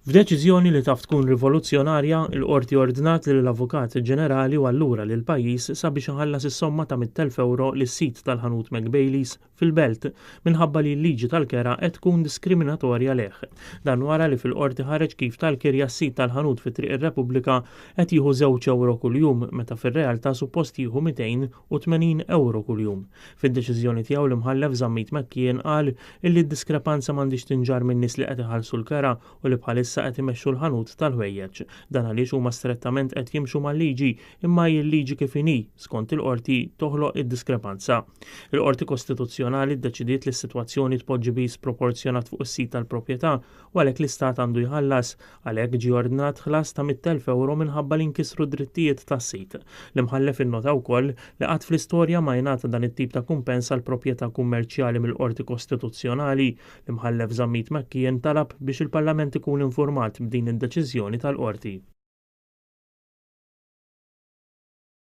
F'deċiżjoni li taf tkun rivoluzzjonarja, il-Qorti ordnat lill-Avukat Ġenerali u allura lill-pajjiż sabiex iħallas is-somma ta' 100,000 ewro lis-sid tal-ħanut McBaileys fil-Belt minħabba li l-liġi tal-kera qed tkun diskriminatorja lejh. Dan wara li fil-Qorti ħareġ kif tal-kirja s-sid tal-ħanut fi Triq ir-Repubblika qed jieħu żewġ ewro kuljum meta fir-realtà suppost jieħu 280 ewro kuljum. Fid-deċiżjoni tiegħu l-Imħallef Zammit McKeon qal illi d-diskrepanza m'għandhiex tinġarr min-nies li qed iħallsu l-kera u li bħalissa qed imexxu l-ħanut tal-ħwejjeġ. Dan għaliex huma strettament qed jimxu mal-liġi imma hi l-liġi kif inhi, skont il-Qorti, toħloq id-diskrepanza. Il-Qorti Kostituzzjonali ddeċidiet li s-sitwazzjoni tpoġġi piż sproporzjonat fuq is-sid tal-proprjetà u għalhekk l-Istat għandu jħallas. Għalhekk ġie ordnat ħlas ta' 100,000 ewro minħabba li nkisru d-drittijiet tas-sid. L-Imħallef innota wkoll li qatt fl-istorja ma ingħata dan it-tip ta' kumpens għal proprjetà kummerċjali mill-Qorti Kostituzzjonali. L-Imħallef Zammit McKeon talab biex il-Parlament ikun infurmat b'din id-deċiżjoni tal-Qorti.